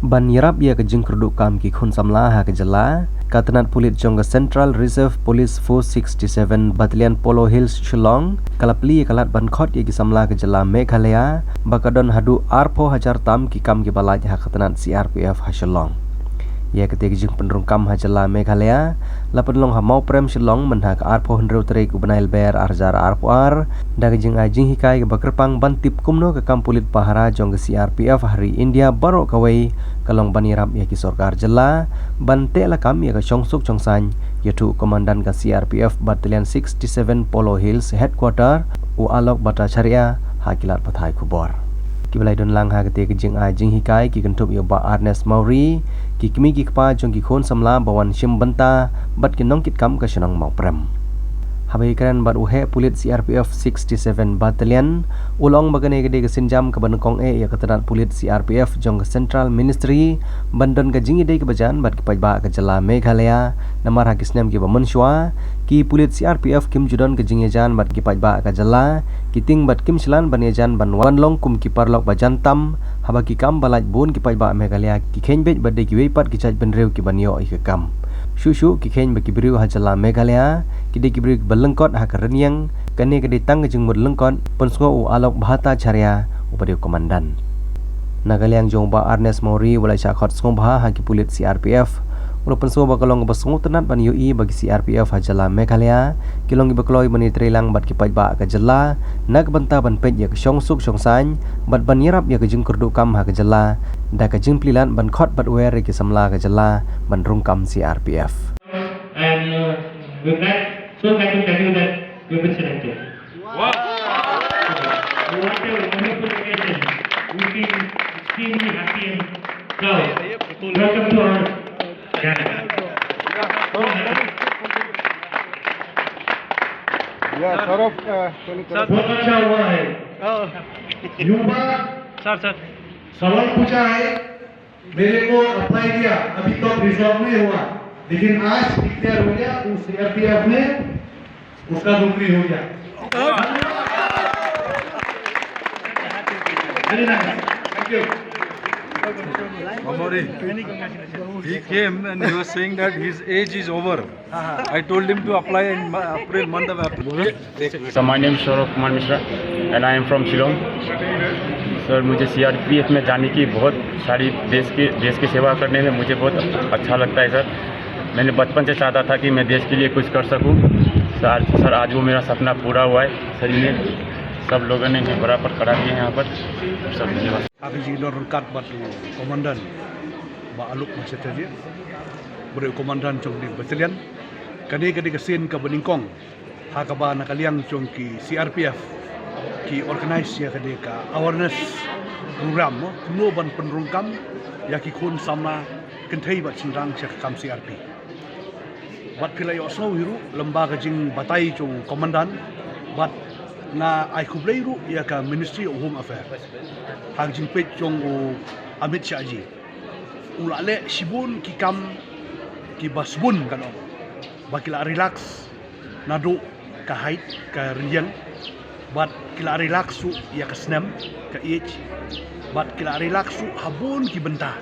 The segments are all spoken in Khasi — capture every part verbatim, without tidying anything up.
Ban ïarap ïa ka jingkyrduh kam ki khun samla ha ka jylla, ka tnat pulit jong ka Central Reserve Police Force sixty-seven Battalion Polo Hills Shillong ka la plie ïa ka lad ban khot ïa ki samla ka jylla Meghalaya ba ka don haduh arphew hajar tam ki kam kiba lait ha ka tnat C R P F ha Shillong. Ïa kata ka jingpynrung kam ha jylla Meghalaya la pynlong ha Mawprem Shillong mynha ka arphew hynriew tarik u bnai Lber ar hajar arphew ar da ka jingai jinghikai kaba kyrpang ban tip kumno ka kam pulit pahara jong ka C R P F ha ri India baroh kawei ka long ban ïarap ïa ki sorkar jylla ban teh lakam ïa ka shongsuk shongsaiñ, ïathuh u Komandan ka C R P F Battalion sixty-seven Polo Hills Headquarter u Alok Bhattacharya ha ki lad pathai khubor. Kiba la ïadon lang ha kata ka jingai jinghikai ki kynthup ïa u Bah Ernest Mawrie, ki kmie ki kpa jong ki khun samla ba wan shim bynta bad ki nongkitkam ka shnong Mawprem. Haba ïakren bad u heh pulit C R P F sixty-seven Battalion, u la ong ba kane ka dei ka sienjam kaba nyngkong eh ïa ka tnat pulit C R P F jong ka Central Ministry ban don ka jingïadei kaba jan bad ki paidbah ka jylla Meghalaya, namar ha ki snem kiba mynshuwa ki pulit C R P F kim ju don ka jingïajan bad ki paidbah ka jylla, ki tieng bad kim shlan ban ïajan ban wan long kum ki paralok ba jan tam, haba ki kam ba lait bun ki paidbah Meghalaya ki kheiñ beit ba dei kiwei pat ki jaitbynriew kiban ïoh ïa ka kam. Shuh shuh ki kheiñ ba ki briew ha jylla Meghalaya ki dei ki briew kiba lyngkot ha ka rynïeng, kane ka dei tang ka jingmut lyngkot, pynsngew u Alok Bhattacharya uba dei u Komandan. Na ka liang jong u Bah Ernest Mawrie uba la shah khot sngewbha ha ki pulit C R P F, u la pynsngew ba ka long kaba sngewtynnat ban ïohi ba ki C R P F ha jylla Meghalaya ki long kiba kloi ban ïatreilang bad ki paidbah ka jylla na ka bynta ban peit ïa ka shongsuk shongsaiñ bad ban ïarap ïa ka jingkyrduh kam ha ka jylla da ka jingplie lad ban khot bad wer ïa ki samla ka jylla ban rung kam C R P F. And uh, with that, so glad to tell you that we've been selected. Wow! What a wonderful occasion. We feel extremely happy and proud. Welcome to our gang. या सौरभ अ, चलिए, चलो। बहुत अच्छा हुआ है। युवा सर सर सवाल पूछा है, मेरे को अप्लाई किया, अभी तक रिजॉल्व नहीं हुआ, लेकिन आज डिक्लेयर हो गया, वो सीआरपीएफ में उसका नौकरी हो गया। Very nice. Thank you. Mamori, he came and he was saying that his age is over. I told him to apply in mo- April, month of April. So my name is Saurabh Kumar Mishra and I am from Shillong. सर, मुझे सीआरपीएफ में जाने की बहुत सारी देश की देश की सेवा करने में मुझे बहुत अच्छा लगता है सर। मैंने बचपन से चाहता था कि मैं देश के लिए कुछ कर सकूं। सर, सर आज वो मेरा सपना पूरा हुआ है। सर, ये सब लोगों ने मुझे बराबर खड़ा किए हैं यहाँ पर। सब धन्यवाद। Ka jingdon ryngkat bad u komandan Bah Alok Bhattacharya, bad u komandan jong ka battalion. Kane ka dei ka sien kaba nyngkong ha kaba na ka liang jong ki CRPF ki organise ïa kane ka awareness program, kumno ban pynrung kam ïa ki khun samla kynthei bad shynrang sha ka kam CRP. Bad phi la ïohsngew hi ruh lyngba ka jingbatai jong u komandan, bad nga ai khublei ruh ïa ka Ministry of Home Affairs ha ka jingpeit jong u Amit Shah ji. U la leh shibun ki kam kiba sbun, kan ong, ba ki la relax naduh ka height, ka rynïeng, bad ki la relax ruh ïa ka snem, ka age, bad ki la relax ruh ha bun ki bynta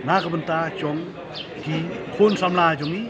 na ka bynta jong ki khun samla jong ngi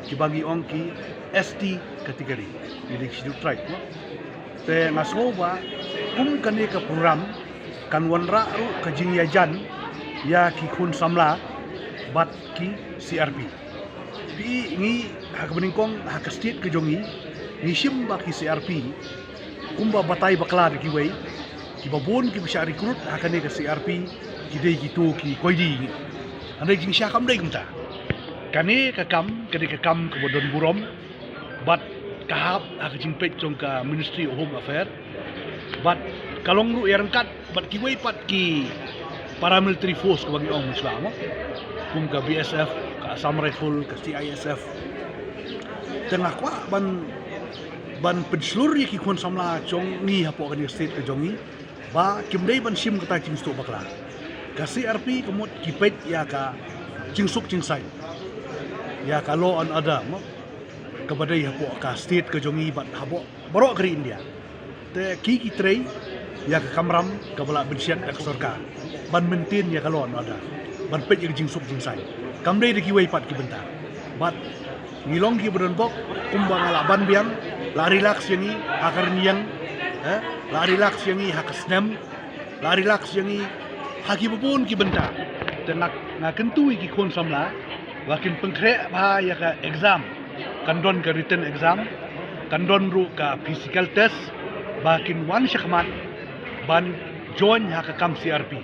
kiba ngi ong ki ST category, ngi dei ki Scheduled Tribe, no? Te nga sngew ba kum kane ka program kan wanrah ruh ka jingïajan ïa ki khun samla bad ki CRP. Phi i, ngi ha kaba nyngkong ha ka state ka jong ngi, ngi shim ba ki CRP, kumba batai bakla da kiwei, kiba bun kiba shah recruit ha kane ka CRP ki dei kito ki koidi. Hynrei jingshisha kam dei kumta. Kane ka kam ka dei ka kam kaba don burom bad ka hap ha ka jingpeit jong ka Ministry of Home Affairs. Bad ka long ruh ïaryngkat bad kiwei pat ki paramilitary force kaba ngi ong mynshwa mo, kum ka BSF, ka Assam Rifle, ka CISF. Te nga kwah ban ban pynshlur ïa ki khun samla jong ngi hapoh kane ka state ka jong ngi ba kim dei ban shim kata jingsuk bakla. Ka CRP ka mut ki peit ïa ka jingsuk jingsaiñ, ïa ka law and order mo, kaba dei hapoh ka state ka jong ngi bad hapoh baroh ka ri India. Te ki ki trei ïa ka kamram kaba la bynshet da ka sorkar ban maintain ïa ka law and order. ban peit ïa ka jingsuk jingsaiñ. Kam dei da kiwei pat ki bynta. Bad ngi long ki ba don bok, kumba nga la ban biang, la relax ïa ngi ha ka rynïeng, eh, la relax ïa ngi ha ka snem, la relax ïa ngi ha ki babun ki bynta. Te nga, nga kyntu ïa ki khun samla ba kin pynkhreh bha ïa ka exam. Kan don ka written exam, kan don ruh ka physical test, ba kin wan shakhmat ban join ha ka kam C R P.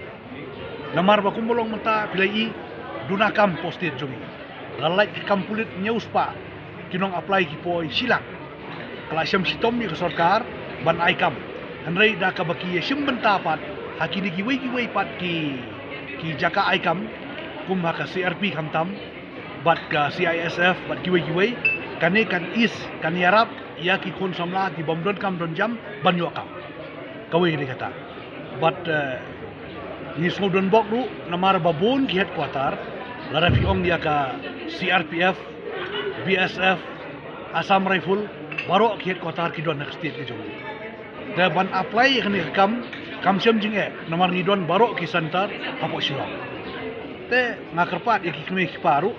Namar ba kumba long mynta phi la ïohi, duna kam hapoh state jong ngi. La lait ka kam pulit hynñiew spah ki nong apply ki poi shi lak. Ka la shem shitom ïa ka sorkar ban ai kam. Hynrei da kaba ki ïashim bynta pat ha kine kiwei kiwei pat ki, ki jaka ai kam, kum ha ka C R P khamtam, bad ka C I S F, bad kiwei kiwei, kane kan ease, kan ïarap ïa ki khun samla ki bym don kam don jam ban ïoh kam. Kawei ka dei kata. Bad, eh, ngi sngew don bok ruh namar ba bun ki headquarter, lada phi ong ïa ka C R P F, B S F, Assam Rifle, baroh ki headquarter ki don ha ka state ka jong ngi. Te ban apply ïa kane ka kam, kam shem jingeh, namar ngi don baroh ki center hapoh Shillong. Te nga kyrpad ïa ki kmie ki kpa ruh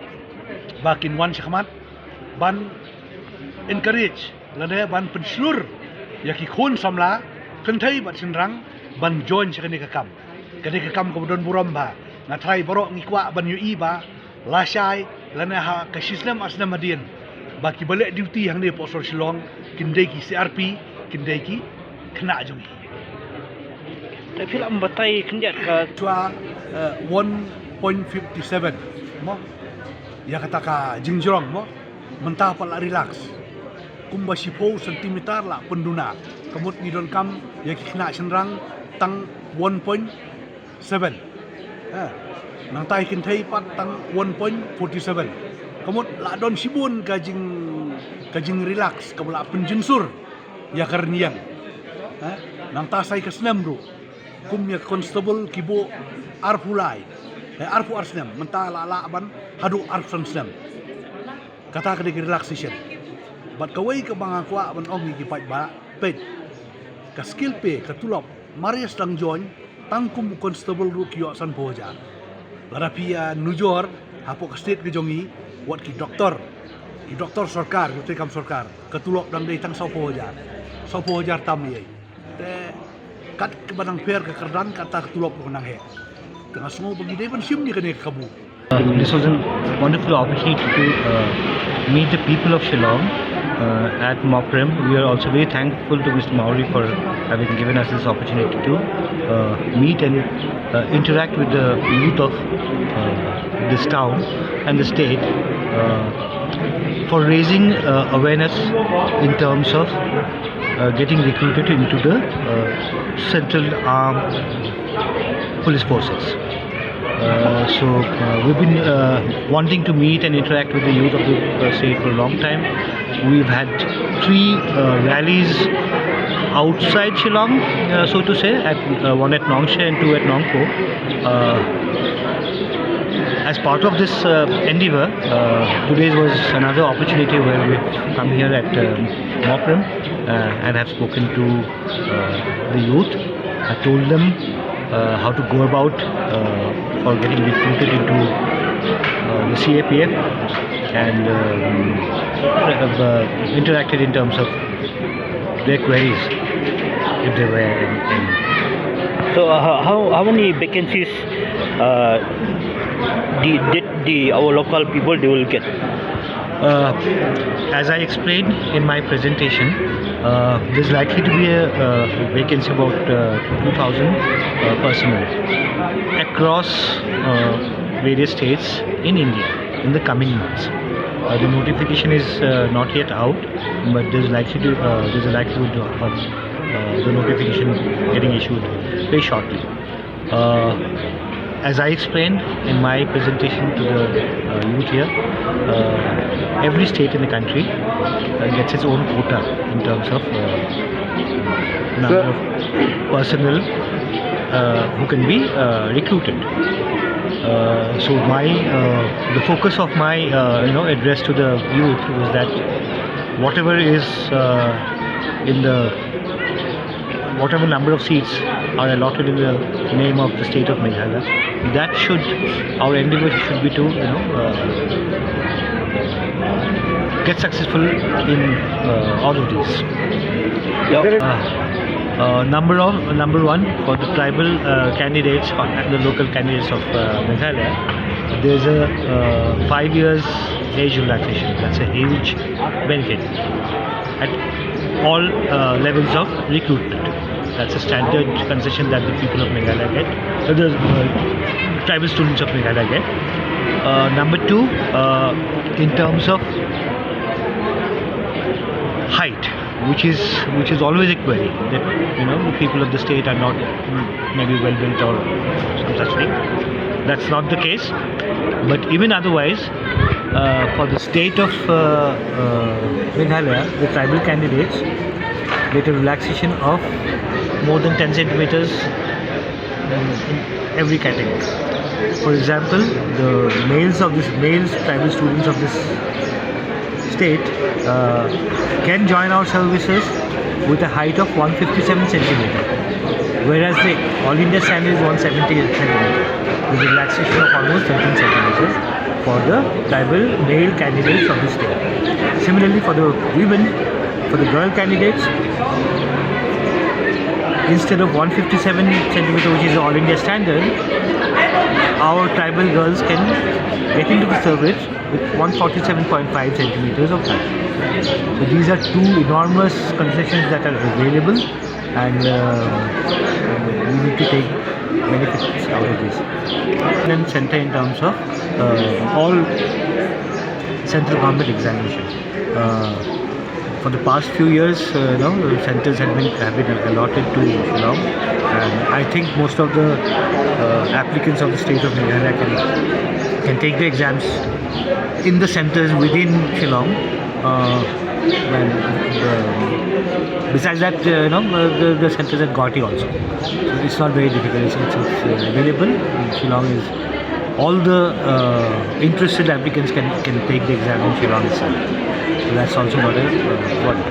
ba kin wan shakhmat ban encourage lane ban pynshlur ïa ki khun samla, kynthei bad shynrang, ban join sha kane ka kam. Kane ka kam kaba don burom bha. Nga tharai baroh ngi kwah ban ïohi ba lashai lane ha ka shisnem arsnem hadien, ba ki ba leh duty hangne hapoh sor Shillong kin dei ki C R P, kin dei ki khynnah jong ngi. Te phi lah ban batai khyndiat ka Chwa, eh, one point fifty seven mo. Ïa kata ka jingjrong mo. Mynta pat la relax. Kumba shiphew centimeter la pynduna. Ka mut ngi donkam ïa ki khynnah shynrang tang one point seven. Eh, nangta ïa ki kynthei pat tang one point forty seven. Ka mut la don shibun ka jing, ka jing relax kaba la pynjynsur ïa ka rynïeng. Eh, nangta sa ïa ka snem ruh. Kum ïa ka constable ki buh arphew lai, eh, arphew ar snem, mynta la lah ban haduh arphew san snem. Kata ka dei ka relaxation. Bad kawei kaba nga kwah ban ong ïa ki paidbah, peit. Ka scale pay, ka tulop, mar ïa sdang join, tang kum u constable ruh ki ïoh sanphew hajar. Lada phi ïa nujor hapoh ka state ka jong ngi, wat ki doktor, ki doktor sorkar, ki treikam sorkar, ka tulop dang dei tang sawphew hajar. Sawphew hajar tam ïa. Te kat kaba nang pher ka kyrdan, kata ka tulop ka nang heh. Te nga sngew ba ngi dei ban shim ïa kane ka kabu. Uh, this was a wonderful opportunity to uh, meet the people of Shillong uh, at Mawprem. We are also very thankful to Mister Mawrie for having given us this opportunity to uh, meet and uh, interact with the youth of uh, this town and the state uh, for raising uh, awareness in terms of uh, getting recruited into the uh, Central Armed Police Forces. Uh, so uh, we've been uh, wanting to meet and interact with the youth of the uh, state for a long time. We've had three uh, rallies outside Shillong, uh, so to say, at uh, one at Nongsheh and two at Nongpoh. Uh, as part of this uh, endeavor, uh, today was another opportunity where we've come here at uh, Mawprem uh, and have spoken to uh, the youth. I told them uh, how to go about uh, for getting recruited into uh, the C A P F and um, have uh, interacted in terms of their queries, if there were any. So, uh, how, how many vacancies uh, the, the, the our local people they will get? Uh, as I explained in my presentation, uh, there's likely to be a uh, vacancy about uh, two thousand uh, personnel across uh, various states in India in the coming months. Uh, the notification is uh, not yet out, but there's likely to uh, there's a likelihood of uh, the notification getting issued very shortly. Uh, as I explained in my presentation to the uh, youth here, uh, every state in the country uh, gets its own quota in terms of uh, number Sir. of personnel uh, who can be uh, recruited. Uh, so my uh, the focus of my uh, you know address to the youth was that whatever is uh, in the whatever number of seats are allotted in the name of the state of Meghalaya. That should, our endeavor should be to, you know, uh, get successful in uh, all of these. Uh, uh, number of number one for the tribal uh, candidates or the local candidates of uh, Meghalaya, there's a uh, five years age relaxation. That's a huge benefit at all uh, levels of recruitment. That's a standard concession that the people of Meghalaya get, uh, the uh, tribal students of Meghalaya get. Uh, number two, uh, in terms of height, which is which is always a query that, you know, the people of the state are not maybe well built or some such thing. That's not the case. But even otherwise, uh, for the state of uh, uh, Meghalaya, the tribal candidates get a relaxation of more than ten centimeters in every category. For example, the males of this males tribal students of this state uh, can join our services with a height of one fifty-seven centimeter, whereas the all India standard is one seventy centimeter, with a relaxation of almost thirteen centimeters for the tribal male candidates of the state. Similarly, for the women, for the girl candidates, instead of one fifty-seven centimeter, which is the all India standard, our tribal girls can get into the service with one forty-seven point five centimeters of height. So these are two enormous concessions that are available, and uh, we need to take benefits out of this. And center in terms of uh, all central government examination. Uh, for the past few years, uh, you know, the centers have been have been allotted to Shillong, and I think most of the uh, applicants of the state of Meghalaya can can take the exams in the centers within Shillong. Uh, and uh, besides that, uh, you know, uh, the, the centers at Guwahati also. So it's not very difficult. It's, it's, it's uh, available. Shillong is all the uh, interested applicants can, can take the exam in Shillong itself. So that's also not a uh, worry.